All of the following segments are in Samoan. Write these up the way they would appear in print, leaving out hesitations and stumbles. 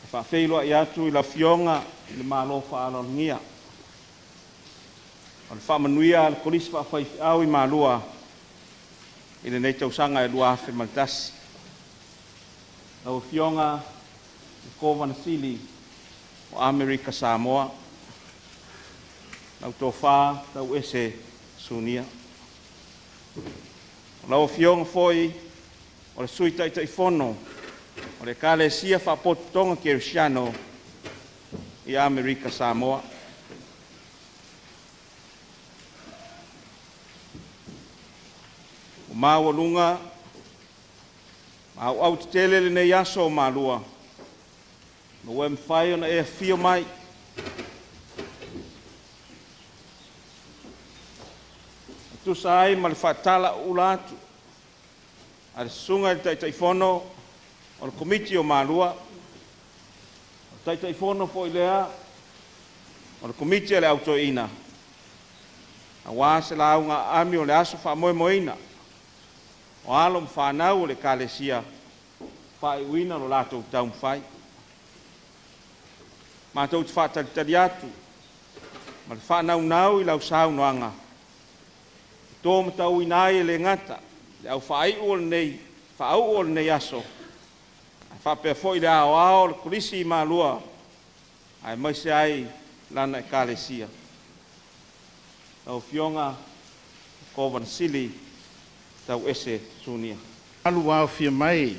E faafeiloai atu i lau Afioga i le Malo faaaloalogia o le faamanuia a le Kolisi Faafaifeau i Malua i lenei tausaga e 2001. Lau Afioga i le Kovana Sili o Amerika Samoa, lau Tofa Tauese Sunia. O lau Afioga foi o le Sui Taitaifono o le Ekalesia Faapotopotoga Kerisiano i Amerika Samoa. Ua maualuga ma auau tetele lenei aso o Malua, ina ua e mafai ona e afio mai e tusa ai ma le faatalauula atu a le Susuga i le Taitaifono o le Komiti o Malua, o le Taitaifono foi lea o le Komiti a le Au Toeaina, aua se lauga aami o le aso faamoemoeina o alo ma fanau a le Ekalesia e faaiuina lo latou taumafai. Matou te faatalitali atu ma le faanaunau i lau saunoaga e to matauina ai e le gata le au faaiu o lenei faauu o lenei aso, ae faapea foi le aoao o le Kolisi i Malua aemaise ai lana Ekalesia. Lau Afioga i le Kovana Sili Tauese Sunia. Mamalu ua aofia mai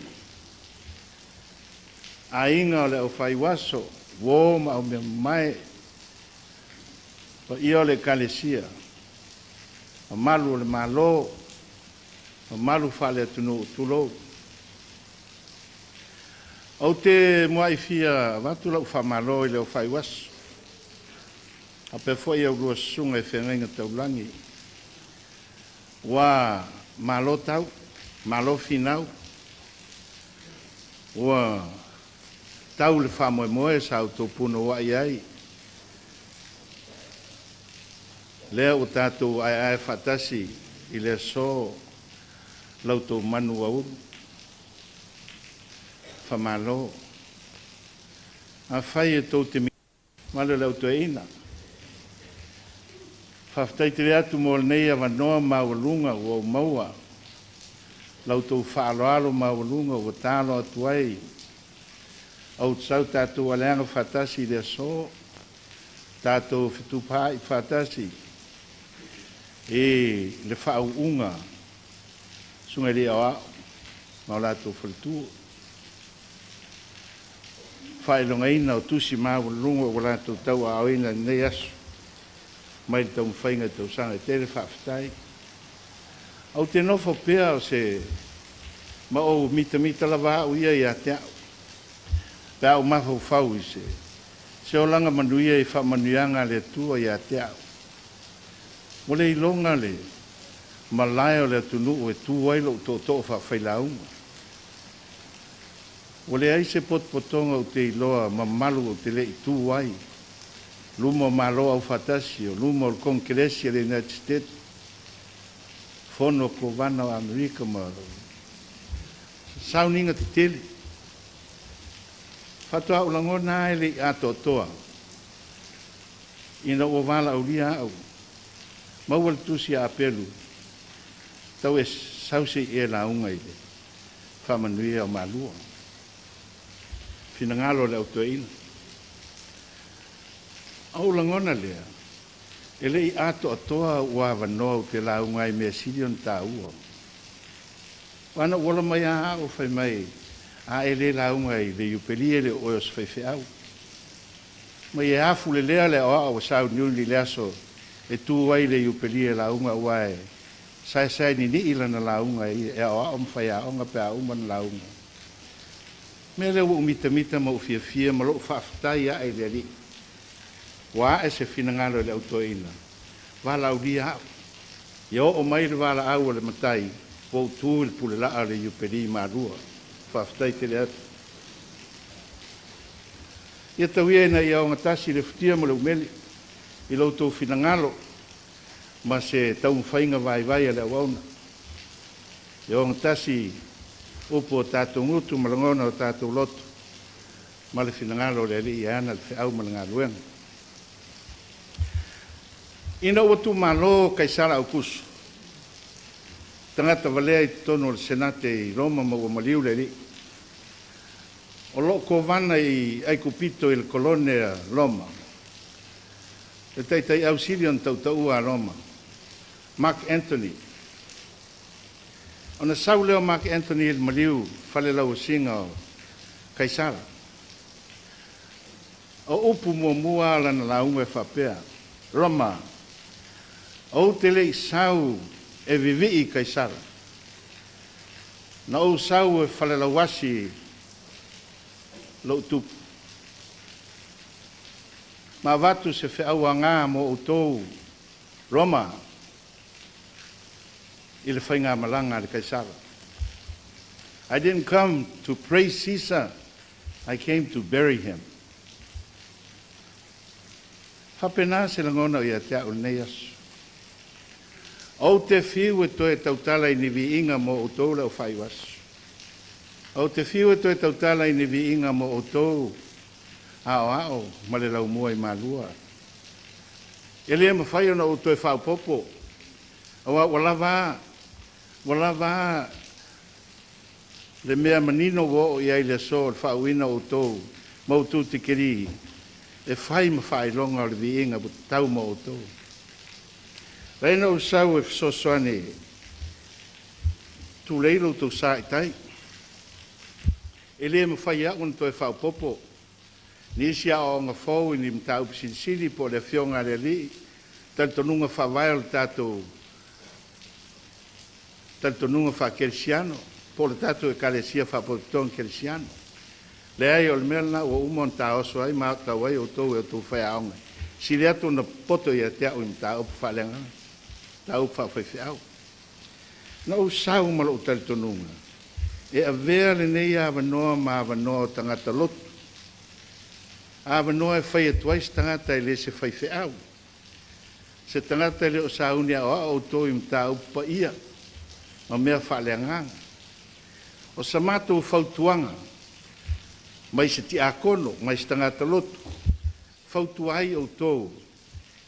aiga o le Aufaiuaso, uo ma aumeamamae, paia o le Ekalesia, mamalu o le Malo, mamalu faale-atunuu, tulou. Ou te muai fia avatu lau faamalo i le Aufaiuaso faapea foi a oulua susuga i feagaiga taulagi, ua malo tau, malo finau, ua tau le faamoemoe sa outou punouai ai, lea ua tatou aeae faatasi i le aso la outou manu ua ulu. Faamalo. Afai e tou te mamalu o le Au Toeaina, faafetai tele atu mo lenei avanoa maualuga ua ou maua, la outou faaaloalo maualuga ua talo atu ai ou te sau tatou aleaga faatasi i le aso, tatou fetupaai faatasi i le faauuga susuga i le Aoao ma o latou faletua, faailogaina o tusi maualuluga ua latou tauaaoina i lenei aso mai le taumafaiga i tausaga e tele. Faafetai. Ou te nofo pea o se ma ou mitamita lava au ia ia te au pe a ou mafaufau i se se olaga manuia i faamanuiaga a le Atua ia te au. Ua le iloga le malae o le atunuu e tu ai lou tootoo faafailauga. Ua leai se potopotoga ou te iloa mamalu ou te le i tu ai luma o Malo Aufaatasi, o luma o le Konekelesi a le United States, Fono o Kovana o Amerika ma sauniga tetele. Faatoa ou lagona lava e le i atoatoa ina ua valaaulia au, maua le tusi a Apelu, tau e sau se i e lauga i le faamanuia o Malua, finagalo o le Au Toeaina. Ona ou lagona lea, e le i atoatoa ua avanoa ou te lauga ai i mea sili ona taua. Aua na ou ola mai lava au fai mai, a e le lauga i le Iupeli e le o oe o se faifeau. Mai e afulelea le aoao ua sauniuni i le aso e tu ai le Iupeli e lauga, aua e saesae ninii lana lauga e aoao ma faiaoga pe a uma ona lauga. O le mea lea ua ou mitamita ma ou fiafia ma lou faafetai ae i le Alii, ua ae se finagalo i le Au Toeaina, valaaulia au. Ia oo mai le valaau a le Matai, ua ou tu i le pulelaa o le Iupeli i Malua. Faafetai tele atu. Ia tau ia ina ia ogatasi le futia ma le umele i lo outou finagalo ma se taumafaiga vaivai a le auauna. Ia ogatasi upu o tatou gutu ma lagona o tatou loto. Ma le finagalo o le Alii e ana le feau ma le galuega. Ina ua tuumalo Kaisara Aukuso, tagata valea i totonu o le Senate i Roma ma ua maliu le alii, o lo o kovana i Aikupito i le kolone a Roma, le taitaiau sili ona tautaua a Roma, Mark Antony. Ona sau lea o Mark Antony i le maliu falelauasiga o Kaisara. O upu muamua lana lauga e faapea, Roma, ou te le i sau e vivii i Kaisara, na ou sau e falelauasi lou tupu. Ma avatu se feauaga mo outou Roma i le faigamalaga a le Kaisara. I didn't come to praise Caesar, I came to bury him. Faapena se lagona o ia te au lenei aso. Ou te fiu e toe tautala i ni viiga mo outou le aufai aso. Ou te fiu e toe tautala i ni viiga mo outou aoao ma le laumua i malua. E le mafai ona ou toe faaopoopo, aua ua lava le mea manino ua oo i ai le aso o le faauuina o outou ma outou tikeri e fai ma faailoga o le viiga ua tatau ma outou. Lai na ou sau e fesoasoani tulei lo outou sa i tai. E le mafai au ona toe faaopoopo nisi aoaoga fou i ni mataupu silisili po o le afioga a le Alii, talitonuga faavae o le tatou talitonuga faakerisiano po o le tatou Ekalesia Faapotopotoga Kerisiano. Leai, o le mea lena ua uma ona taoso ai ma aotau ai outou e outou faiaoga. Sili atu ona poto ia te au i mataupu faaleagaga, mataupu faafaifeau. Na ou sau ma lou talitonuga e avea lenei avanoa ma avanoa o tagata lotu, avanoa e fai atu ai se tagata e le se faifeau, se tagata e le o sauni aoao outou i mataupu paia ma mea faaleagaga. O sa matou fautuaga mai se tiakono, mai se tagata lotu, fautua ai outou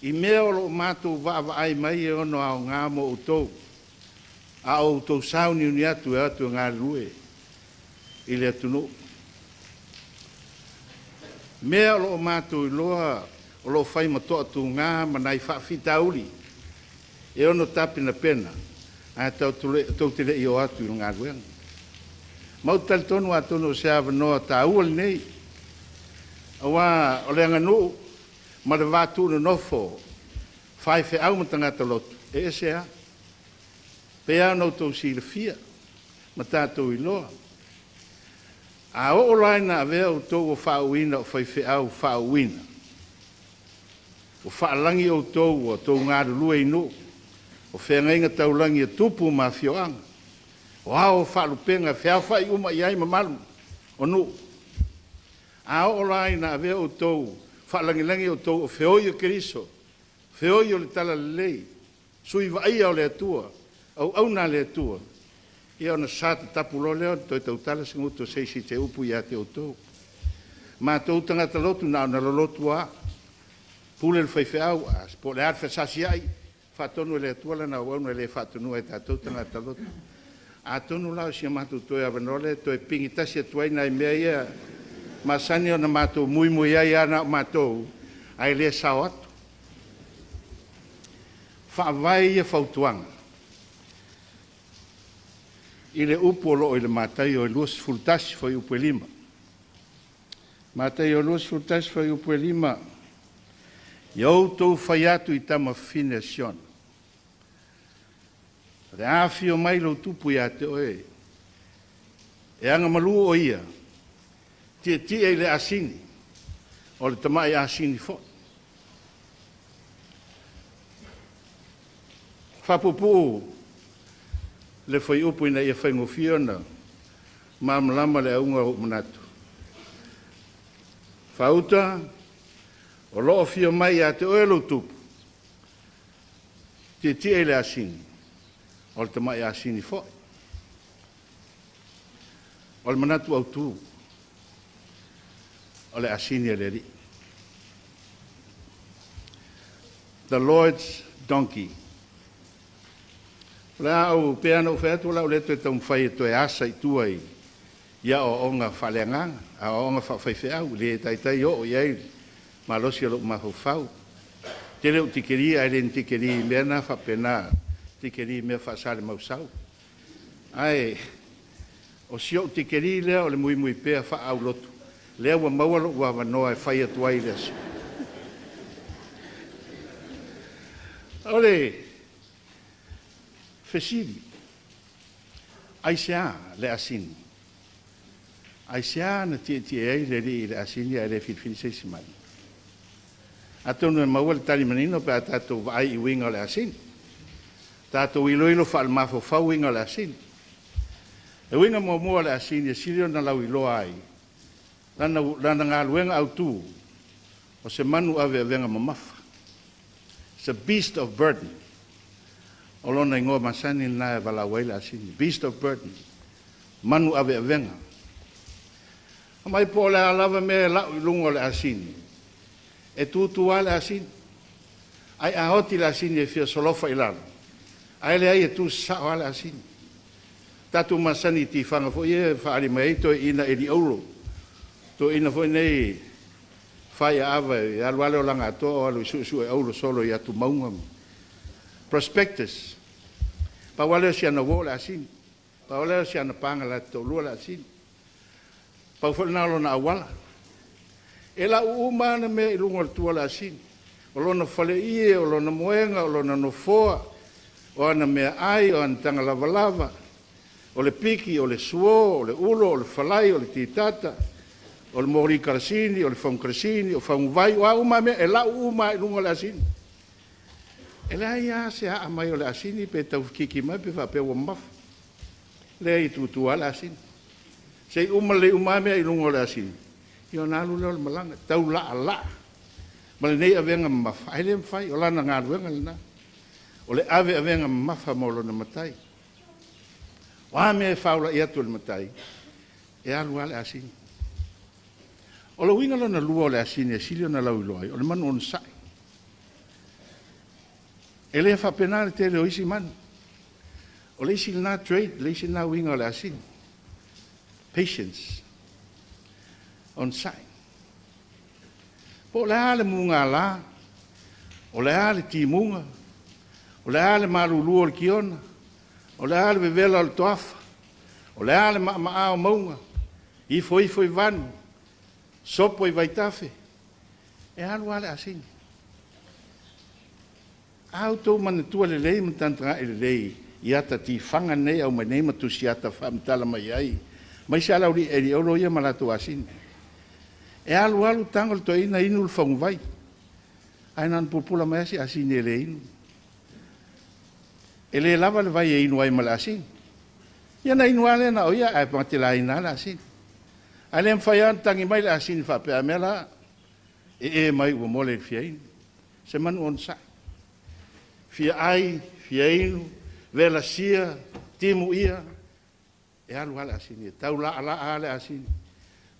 i mea o lo o matou vaavaai mai e ono aoga mo outou, a o outou sauniuni atu e atu e galulue i le atunuu. Mea o lo o matou iloa o lo o fai ma toatuga ma nai faafitauli e ono tapenapena ae tou te le i o atu i le galuega. Ma ou te talitonu atonu o se avanoa taua lenei, aua o le aganuu ma le va tuunonofo faifeau ma tagata lotu e ese lava. Pei lava ona outou silafia ma tatou iloa. A oo la ina avea outou ua faauuina o faifeau faauuina, ua faalagi outou ua outou galulue i nuu, o feagaiga taulagi a tupu ma afioaga, o ao o faalupega e feaofai uma i ai mamalu o nuu. A oo la ina avea outou faalagilagi outou o feoi o Keriso, feoi o le talalelei, sui vaaia o le Atua, auauna a le Atua, ia ona sa tatapu loa lea ona toe tautala se gutu o se isi i te upu ia te outou. Matou tagata lotu na ona lolotu lava, pule le faifeau, po o le a le fesasiai, faatonu e le Atua lana auauna e le faatonua e tatou tagata lotu. Atonu la o si a matou toe avanoa lea e toe pigitasi atu ai nai mea ia masani ona matou muimui ai lava na o matou, ae le sao atu. Faavae ia fautuaga i le upu o lo o i le Mataio e 21 fuaiupu e 5. Mataio 21 fuaiupu e 5. Ia outou fai atu i tamafafine a Siona, o le afio mai lou tupu ia te oe, e agamalu o ia, tietie i le asini, o le tamai asini foi. Faapuupuu le fuaiupu ina ia faigofie ona malamalama le auga o ou manatu. Faauta, o lo o afio mai ia te oe lou tupu, tietie i le asini, o le tamai asini foi. O le manatu autu. O le asini a le Alii. The Lord's Donkey. O le a ou pei ona ou fai atu, o le a ou le toe taumafai e toe asa i tua i aoaoga faaleagaga, aoaoga faafaifeau, e le taitai oo i ai le malosi o lou mafaufau. Tele ou tikeri ae le ni tikeri i mea na faapena, tikeri i mea faasalemausau. Ae o si ou tikeri lea o le muimui pea faaaulotu, lea ua maua lou avanoa e fai atu ai i le aso. O le fesili, aisea le asini? Aisea na tietie ai le Alii i le asini ae le filifili se isi manu? Atonu e maua le tali manino pe a tatou vaai i uiga o le asini. Tatou iloilo faalemafaufau uiga o le asini. Le uiga muamua o le asini e sili ona lauiloa ai lana, lana galuega autu, o se manu aveavega mamafa. It's a beast of burden. O lona igoa masani lena e valaau ai le asini. Beast of burden. Manu aveavega. Mai po o le a lava mea e lau i luga o le asini, e tutu lava le asini. Ai a oti le asini e fia solofa i lalo, ae leai, e tu sasao lava le asini. Tatou masani i tifaga foi ia e faaali mai ai toeaiina eliaulo, toeaiina foi nei faiaava e alu lava le olaga atoa o alu e suesue aulo solo i atumauga. Prospectus. Pau lava lea o si ana uo o le asini. Pau lea o si ana paga latou te toalua le asini. Pau foi lena o lona auala. E lau uma ana mea i luga o le tua o le asini. O lona faleie, o lona moega, o lona nofoa, o ana meaai, o ana taga lavalava, o le piki, o le suo, o le ulo, o le falai, o le titata, o le moli karasini, o le fagu karasini, o faguvai, o a uma mea, e lau uma i luga o le asini. E leai lava se aa mai o le asini pe taufekiki mai pe faapea ua mamafa. Leai, e tutu lava le asini. Se i uma lelei uma mea i luga o le asini, ia ona alu lea o le malaga, tau laalaa ma lenei avega mamafa, ae le mafai, o lana galuega lena. O le ave avega mamafa mo lona matai. O a mea e faulai atu e le matai, e alu lava le asini. O le uiga lona lua o le asini e sili ona lauiloa ai, o le manu onosai. E le faapena le tele o isi manu. O le isi lena trait, le isi lena uiga o le asini. Patience. Onosai. Po o le a le mugala, o le a le timuga, o le a le malulu o le kiona, o le a le vevela o le toafa, o le a le maamaa o mauga, ifo ifo i vanu, sopo i vaitafe, e alu lava le asini. A outou manatua lelei ma tagatagai lelei i ata tifaga nei aumai nei ma tusi ata faamatala mai ai, mai se alauli eliolo ia ma latou asini. E alu alu tago le toeaina inu le faguvai, ae na ona pupula mai lava si asini e le inu. E le lava le vai e inu ai ma le asini. Ia na inu lava lea na o ia ae matelaina lava le asini. Ae le mafai lava ona tagi mai le asini faapea a mea la e e mai ua mole i le fia inu. Se manu onosai. Fia ai, fia inu, velasia, timu ia, e alu lava le asini, e tau laalaa lava le asini.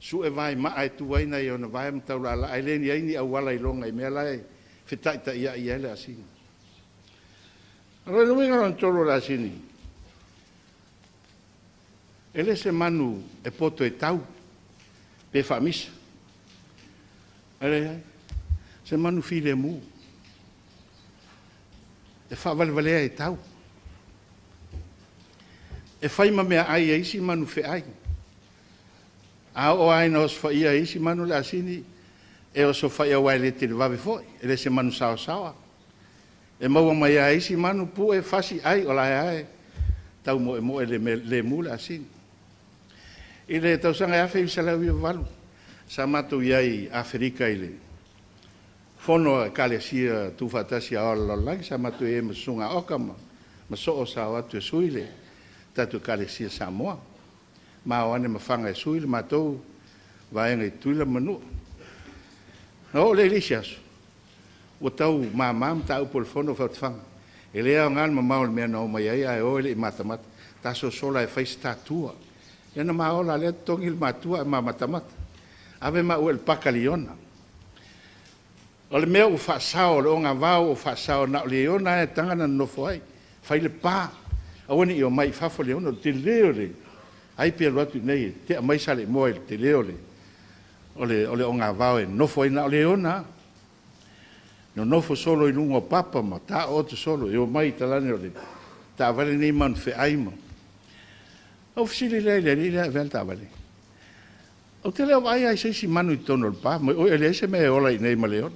Sue vae maa e tu ai nai ona vae ma tau laalaa, e le ni ai ni auala iloga i mea la e fetaitaiai ai le asini. O le uiga lona tolu o le asini, e le se manu e poto e tau pe faamisa. E leai, se manu filemu e faavalevalea e tau. E fai ma meaai a isi manu feai. A oo lava ina osofaia e isi manu le asini, e osofai aua e le televave foi, e le se manu saosaoa. E maua mai lava e isi manu pue, fasi, ai, o la e lava e taumoemoe lemu le asini. I le tausaga e 1998, sa matou i ai i Aferika i le fono a Ekalesia Tuufaatasi a o le lalolagi, sa matou i ai ma Susuga Oka ma Soo sa o atu e sui le tatou Ekalesia Samoa. Ma o ane ma faga e sui le matou vaega i Tutuila ma Manua. Na oo lea i le isi aso, ua tau mama mataupu o le fono fautafaga. E le aoga le mamao o le mea na omai ai, ae o e le i matamata. Ta sosola e fai se tatua. Ia na ma ola lea totogi le matua ae ma matamata. Ave maua i le paka liona. O le mea ua faasao, o le ogavao ua faasao, na o le liona lava e taga ona nonofo ai. Fai le pa, aua ne i omai i fafo liona, o le tele o le ai pe alu atu i inei e tea mai Saleimoa i le tele o le ogavao e nonofo ai na o liona lava. Nonofo solo i luga o papa ma taooto solo e omai i talaane o le taavale nei ma ona feai ma... Ou fesili lea i le alii lea e avea le taavale. Ou te le o vaai lava i se isi manu i totonu o le pa, ma oi e leai se mea e ola i inei ma le leona,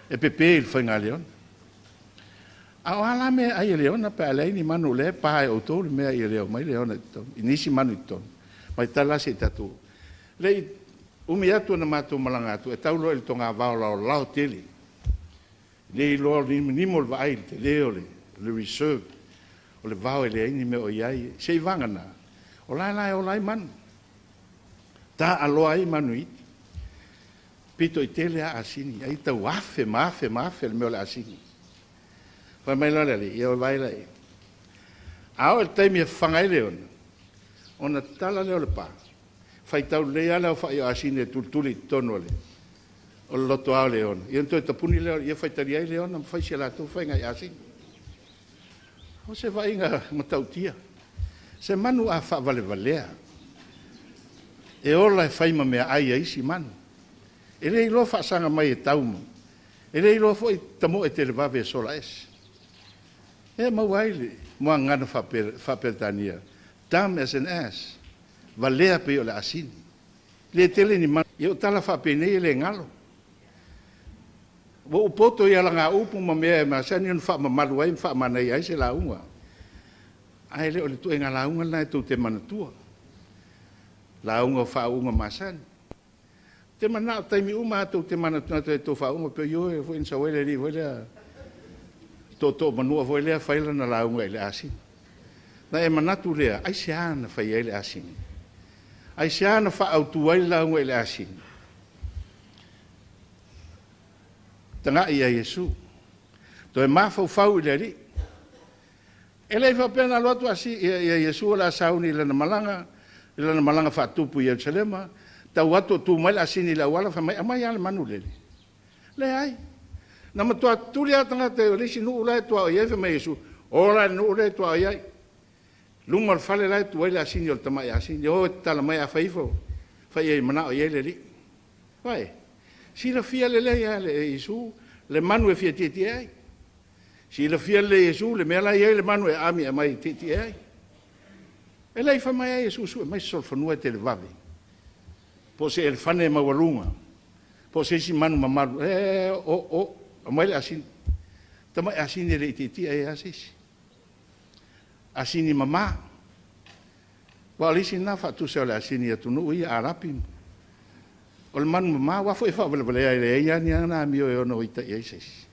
e pepe i le faiga leona. A o a la mea e ai e leona pe a leai ni manu o lea e pa e outou le mea ia le omai leona i totonu, i nisi manu i totonu. Mai tala se i tatou. Le i umi atu ona matou malaga atu, e tau loa i le togavao laolao tele. Le iloa nimonimo le vaai i le tele o le reserve, o le vao e leai ni mea o i ai. Seiavagana, o la e la e ola ai manu. Taaloa ai manu iti. Pito i tele lava asini, ai tau afe ma afe ma afe le mea o le asini. Fai mai la le alii, ia vaai la i ai. A oo i le taimi e fafaga ai leona, ona tatala lea o le pa, faitau lelei lava le aofai o asini e tulituli i totonu o le lotoa o leona, ia ona toe tapuni lea, ia faitalia ai leona ma fai si a latou faiga i asini. O se vaaiga matautia. Se manu a faavalevalea, e ola e fai ma meaai a isi manu. E le iloa faasaga mai e tau ma, e le iloa foi tamoe televave e sola ese. E maua ai le muagagana faa-Peretania, dumb as an ass, valea pei o le asini. Le tele ni manu. Ia o tala faapenei e le galo. Ua ou poto i alagaupu ma mea e masani ona faamamalu ai ma faamanaia ai se lauga. Ae le o le ituaiga lauga lena e tou te manatua. Lauga o faauuga masani. Ou te manao taimi uma a tou te manatunatu ai i tou faauuga, pe ioe foi na sau ai le alii foi lea, tootoo manua foi lea fai lana lauga i le asini. Na e manatu lea, aisea na fai ai le asini? Aisea na faaautu ai le lauga i le asini? Tagai ia Iesu. Toe mafaufau i le Alii. E le i faapea na alu atu ia Iesu o le a sauni i lana malaga, i lana malaga faatupu i Ierusalema, tau atu o tu mai le asini i le auala, fai mai, aumai lava le manu lele. Leai. Na matua tuli lava tagata o le isi nuu la e tuaoi ai, fai mai Iesu, o la le nuu lea e tuaoi ai. Luma o le fale la e tu ai le asini o le tamai asini, o e tatala mai a fai ifo, fai ai manao i ai le alii. Vai, silafia lelei lava e Iesu le manu e fia tietie ai. Silafia lelei e Iesu le mea la e i ai le manu e aami e aumai e tietie ai. E le i fai mai ai Iesu, sue mai se solofanua e televave, po o se elefane e maualuga, po o se isi manu mamalu, e o, aumai le asini. Tamai asini e le i tietie ai lava se isi. Asini mama. Aua o le isi lena faatusa o le asini i atunuu ia Arapi. O le manu mama, aua foi e faavalevalea e leai lava ni ana amio e ono ita i ai se isi.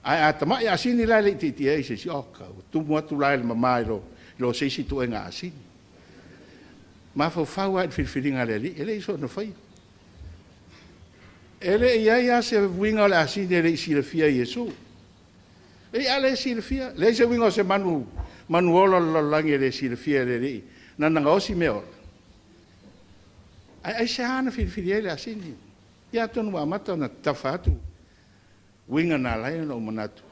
Ae a tamai asini la e le i tietie ai se isi, o ka, ua tumu atu la i le mama i lo se isi ituaiga asini. Mafaufau lava i le filifiliga a le Alii, e le i soona faia. E le i ai lava se uiga o le asini e le i silafia e Iesu. E a le silafia, leai se uiga o se manu, manu ola o le lalolagi e le silafia e le Alii. Nana gaosi mea ola. Ae aisea na filifili ai le asini? Ia atonu ua amata ona tatafa atu uiga na ala ai ona ou manatu.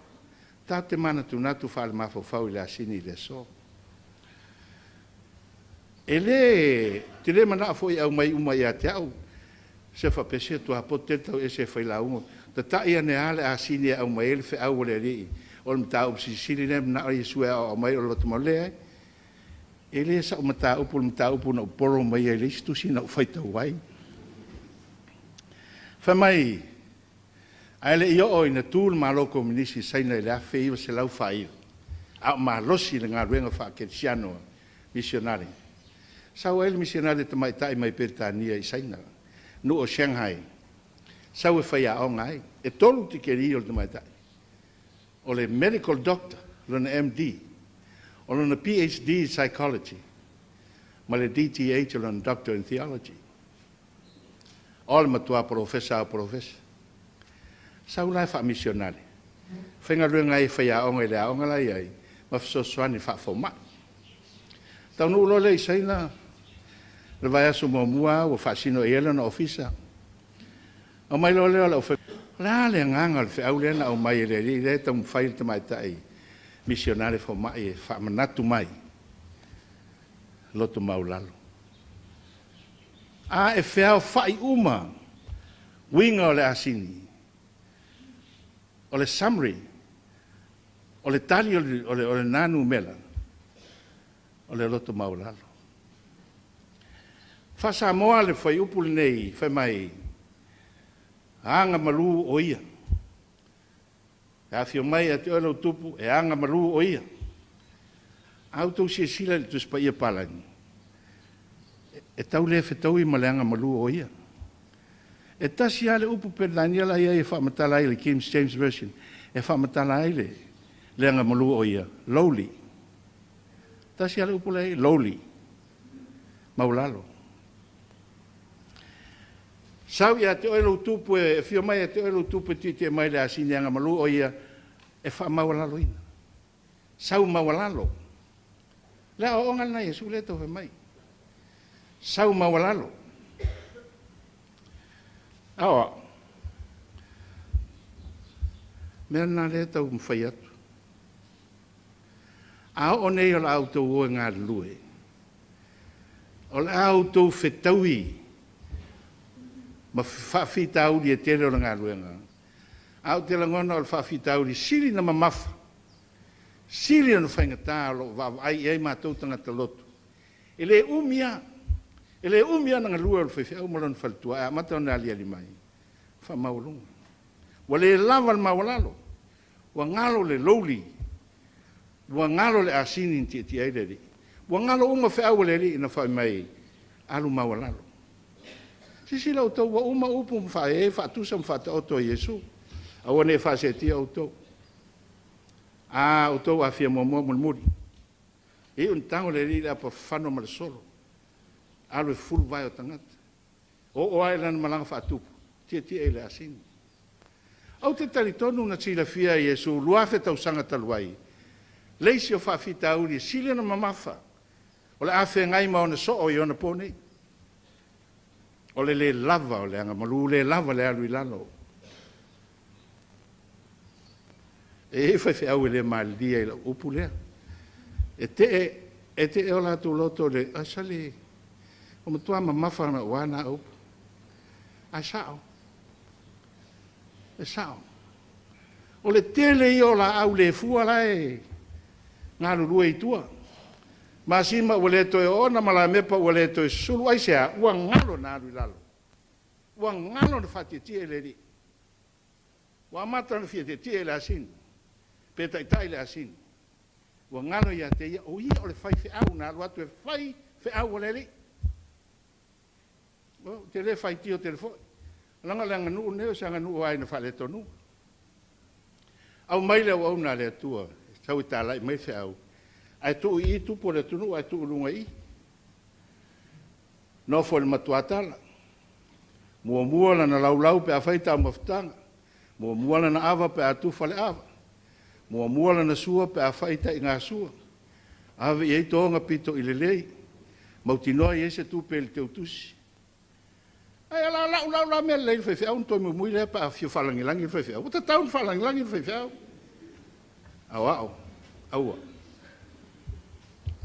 Tatou te manatunatu faale-mafaufau i le asini i le aso. E le, te le manao foi e aumai uma ia te au, se faapea se tuapoto tele tau ese e fai lauga. Tatai ane lava le asini e aumai ai le feau o le Alii, o le mataupu silisili lea manao Iesu e aoao mai o le loto malu. E le sau mataupu, le mataupu na ou polo mai ai le isi tusi na ou faitau ai. Fai mai, ae le i oo ina tu le Malo Komunisi i Saina i le 1949, a o malosi le galuega faakerisiano misionare. Sau ai le misionare tamaitai mai Peretania i Saina, nuu o Shanghai, sau e faiaoga ai. E 3 tikeri o le tamaitai. O le medical doctor, lona MD, o lona PhD in psychology, ma le DTH o lona doctor in theology. O le matua profesa o profesa. Sau la e faamisionare. Faigaluega ai e faiaoga i le aoga la i ai, ma fesoasoani faafomai. Taunuu loa lea i Saina, Le vaiaso muamua ua faasino i ai lona ofisa. Aumai loa lea o lau fai. O le a le agaga o le feau lea na aumai e le Alii lea e taumafai le tamaitai misionare fomai e faamanatu mai, loto maualalo. A e feaofa'i uma uiga o le asini, o le summary, o le tali o lena numera, o le loto maualalo. Faa-Samoa le fuaiupu lenei, fai mai, agamalu o ia. E afio mai ia te oe lou tupu, e agamalu o ia. A outou silasila i le Tusi Paia Papalagi, e tau le fetaui ma le agamalu o ia. E tasi lava le upu Peretania la e i ai e faamatala ai le King James Version, e faamatala ai le agamalu o ia, lowly. Tasi lava le upu la e i ai, lowly, maualalo. Sau ia te oe lou tupu e afio mai ia te oe lou tupu e tietie mai le asini agamalu o ia e faamaualaloina. Sau maualalo. Le aoaoga lena a Iesu lea e tau fai mai. Sau maualalo. Aoao. Mea lena lea e taumafai atu. A oo nei o le a outou o e galulue, o le a outou fetaui ma faafitauli e tele o le galuega. Ae ou te lagona o le faafitauli sili ona mamafa, sili ona faigata o lo o vaavaai i ai matou tagata lotu, e le umi lava, e le umi lava ona galue o le faifeau ma lona faletua ae amata ona aliali mai, faamaualuga. Ua le lava le maualalo, ua galo le lowly, ua galo le asini na tietie ai le Alii. Ua galo uma feau a le Alii na fai mai, alu maualalo. Silasila outou, ua uma upu ma faaee, faatusa ma faataoto e Iesu. Aua ne i faaseetia outou. A outou a fia muamua mulimuli. E iu ina tago le Alii i le apa fafano ma le solo. Alu e fufulu vae o tagata. Oo lava i lana malaga faatupu, tietie i le asini. Ou te talitonu na silafia e Iesu 2000 tausaga talu ai, le isi o faafitauli e sili ona mamafa, o le a feagai ma ona soo i ona po nei. O le le lava o le agamalu, le lava le alu i lalo. E i ai faifeau e le malilie i lau upu lea. E tee o latou loto le asale, ua matua mamafa na ua na upu. Ae sao, e sao. O le tele ia o laau le fua la e galulue i tua. Masima ua le toe oona ma lamepa ua le toe susulu, aisea? Ua galo na alu i lalo. Ua galo na faatietie i le Alii. Ua amata ona fia tietie i le asini, pe taitai le asini. Ua galo ia te ia, o ia o le faifeau na alu atu e fai feau a le Alii. Ou te le faitio tele foi. Leaga o le aganuu lenei o se aganuu lava ina faaletonu. Aumai le auauna a le Atua, sau e talai mai feau, ae tuu i i tupu o le atunuu ae tuu i luga i i. Nofo i le matuatala. Muamua lana laulau pe a fai taumafataga. Muamua lana ava pe a tufa le ava. Muamua lana sua pe a fai taigasua. Ave i ai toga pito i lelei. Mautinoa e i ai se tupe i le teutusi. Ae ala lau lau la mea lelei le faifeau ona toe muimui lea pe a fia faalagilagi le faifeau. Ua tatau ona faalagilagi le faifeau. Aoao, aua.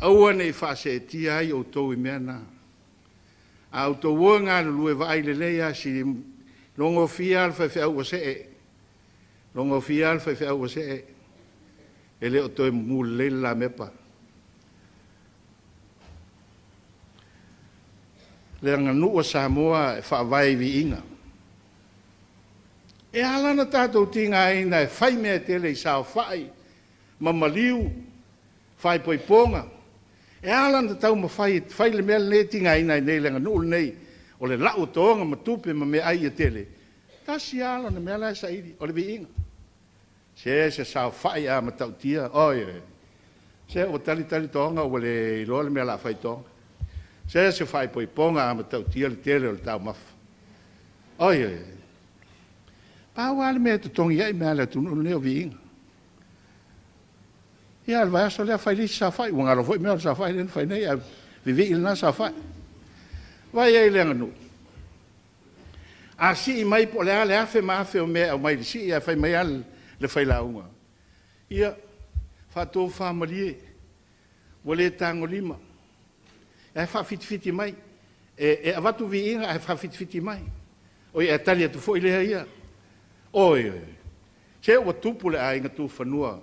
Aua ne i faaseetia ai outou i mea na. A outou o e galulue, vaai lelei lava si logofia lava le faifeau ua see. Logofia lava le faifeau ua see. E le o toe mumu lelei le lamepa. Le aganuu a Samoa e faavae i viiga. E ala ona tatou tigaina e fai mea e tele i saofai ma maliu, faaipoipoga. E ala ona taumafai e fai le mea lenei e tigaina ai nei le aganuu lenei, o le lau o toga ma tupe ma meaai ia tele. Tasi lava lona mea la e saili, o le viiga. Se se saofai a matautia, oi, oi. Se ua tali tali toga ua le iloa le mea o le a fai i toga. Se se faaipoipoga a matautia le tele o le taumafa. Oi, oi, oi. Pau lava le mea e totogi ai mea a le atunuu lenei o viiga. Ia, le vaiaso lea fai le isi saofai. Ua galo foi mea o le saofai lea na fai nei, ae vivii lena saofai. Vaai ai i le aganuu. A sii mai po o le a le afe ma afe o mea e aumai i le sii ae fai mai lava le failauga, ia, faatofamalie, ua le tagolima, ae faafitifiti mai. E avatu viiga ae faafitifiti mai. Oi ae tali atu foi lea ia, oi, oi, se ua tupu le aiga tufanua,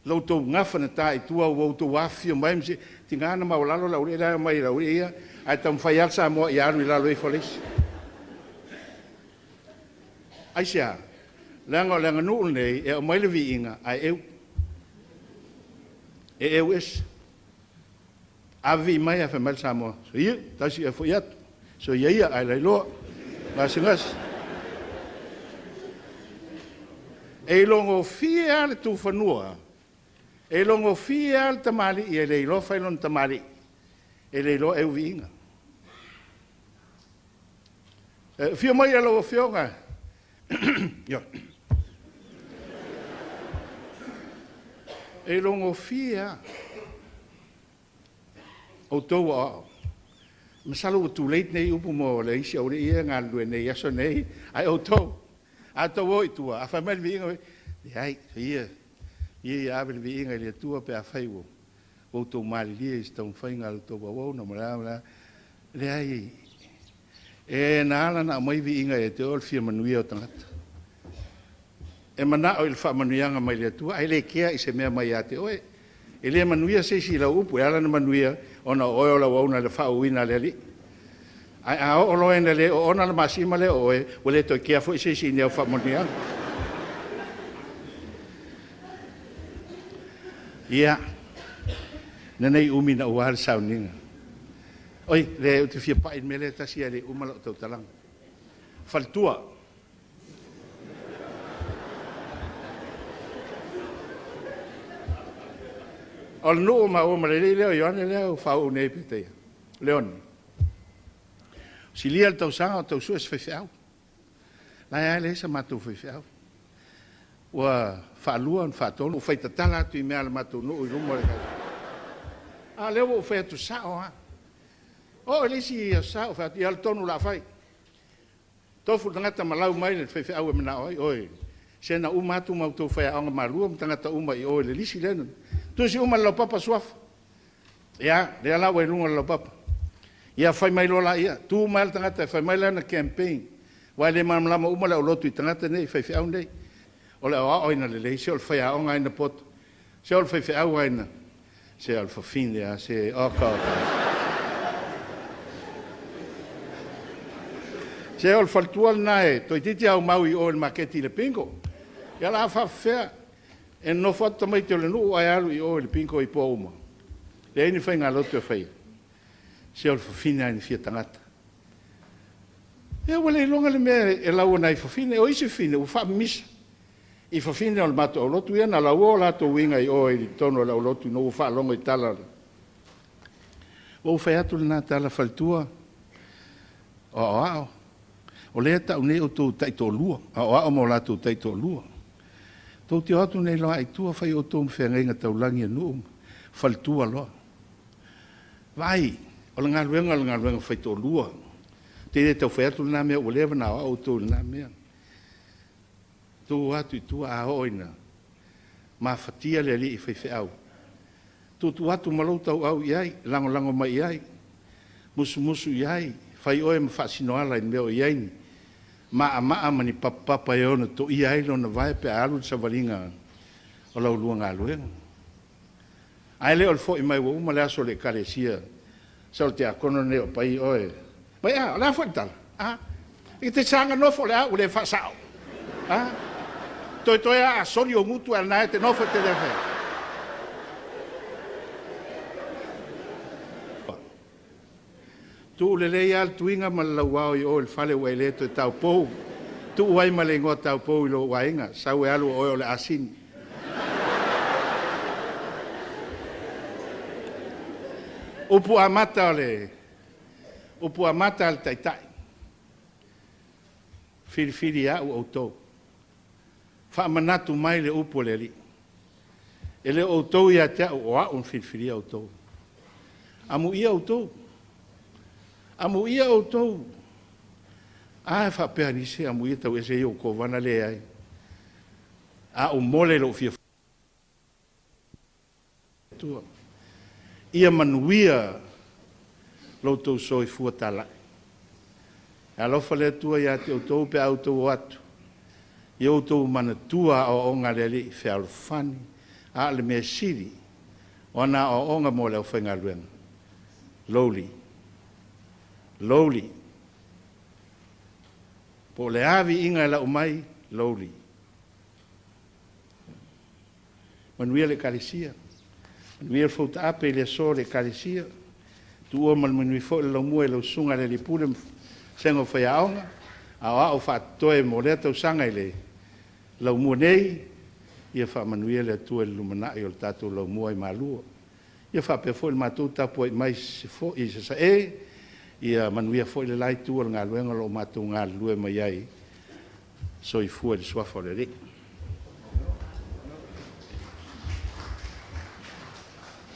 lo outou gafa na ta i tua ua outou afifio mai ma tiga ona maualalo le aualii la e omai e le aualii ia, ae taumafai lava le Samoa ia alu i lalo ifo le isi. Aisea? Leaga o le aganuu lenei e aumai le viiga ae eu, e eu ese. A vivii mai ae fai mai le Samoa, soia, tasi ae foi atu, soia ia ae lailoa, gasegase. E ilogofie lava le tufanua, e ilogofie lava le tamalii e le iloa fai lona tamalii, e le iloa eu viiga. E afio mai lau Afioga, e ilogofie lava. Outou o aoao, masalo ua too late nei upu mo le isi aualii ia e galulue nei i aso nei, ae outou, a outou o i tua, a fai mai le viiga, leai, ia, ia ia ave le viiga i le Atua pe afai ua outou malilie i se taumafaiga a le tou auauna ma le a ma le a. Leai, e na ala ona aumai viiga ia te oe o le fia manuia o tagata. E manao i le faamanuiaga mai le Atua, ae le kea i se mea mai ia te oe. E le manuia se isi i lau upu, e ala ona manuia ona o oe o le auauna i le faauuina a le Alii. Ae a oo loa ina le oona le masima lea o oe, ua le toe kea foi se isi i ni au faamanuiaga. Ia, ina ne i umi naua le sauniga. Oi, leai, ou te fia pai i le mea lea e tasi ae le i uma lau tautalaga. Faletua. O le nuu maua ma le alii lea o Ioane lea ua faauu nei pei Leone. Silia le tausaga o tau sue se faifeau. La e leai sa matou faifeau. Ua faalua ona faatolu ua faitatala atu i mea a le matou nuu i luma o le A lea ua ou fai atu sao lava. Oo i le isi aso ou fai atu, ia alu tonu o le a fai. Tofu le tagata ma lau mai le faifeau e manao ai. Oi, se na uma atu ma outou faiaoga malua ma tagata uma i o i le lisi lea. Tusi uma i le laupapa suafa. Ia, lea la ua i luga o le laupapa. Ia fai mai loa laia, tu mai le tagata e fai mai lana campaign. Aua e le malamalama uma le aulotu i tagata nei, faifeau nei. O le aoaoina lelei, se o le faiaoga ai na poto, se o le faifeau ai na, se o le fafine lava, se oka oka. Se o le faletua lena e toeitiiti aumau i o i le maketi i le bingo. Ia o le a faapefea, e nonofo atu tamaiti o le nuu ae alu i o i le bingo i po uma. Leai ni faigalotu e faia. Se o le fafine lava ina fia tagata. Ia ua le iloga le mea e lau ai nai fafine. O isi fafine ua faamimisa i fafine o le matou aulotu ia na lauina o latou uiga i o i totonu o le aulotu ina ua faalogo i tala. Ua ou fai atu lena tala faletua, o aoao, o lea e tau nei outou taitoalua, aoao ma o latou taitoalua. Tou te o atu nei loa i tua fai outou ma feagaiga taulagi a nuu, faletua loa. Vaai, o le galuega faitoalua. Te le tau fai atu lena mea ua leva ona aoao outou i lena mea. Tuu atu i tua a oo ina mafatia le alii faifeau, tuutuu atu ma lou tauau i ai, lagolago mai i ai, musumusu i ai, fai oe ma faasinoala i le mea o i ai ni maamaa ma ni papapapa e ono toia ai lona vae pe a alu le savaliga o la ulua galuega. Ae le o le foi mai ua uma le aso o le ekalesia, sa o le tiakono lenei o Paia oe. Mai a, o le a foi le tala? A, i te saga nofo le a ua le faasao. A, toe toe a soli o gutu a na e te nofo te le fai. Tuu lelei lava le tuiga ma le lauao i o i le fale ua e le toe taupou. Tuu ai ma le igoa taupou i lou aiga, sau e alu o oe o le asini. Upu amata o le upu amata a le Taitai. Filifili au outou. Faamanatu mai le upu a le Alii. E le o outou ia te au, o au na filifilia outou. Amuia outou. Amuia outou. A e faapea nisi, amuia tauese ia o kovana leai. A ou mole i lou fia Atua. Ia manuia lo outou soifua talai. E alofa le Atua ia te outou pe a outou o atu. Ia outou manatua aoaoga a le Alii, fealofani, a o le mea sili, o ana aoaoga mo le aufaigaluega, lowly, lowly. Po o le a viiga e lau mai, lowly. Manuia le Ekalesia, manuia le fautaape i le aso le Ekalesia, tuua ma le manuia foi le laumua i lau susuga i le alii pule ma vasega o faiaoga, a o au faatotoe mo lea tausaga i le laumua nei, ia faamanuia le Atua i le lumanai o le tatou laumua i Malua. Ia faapea foi le matou tapuai mai i Sasae, ia manuia foi le la itu o le galuega o lo o matou galulue mai ai. Soifua i le suafa o le Alii.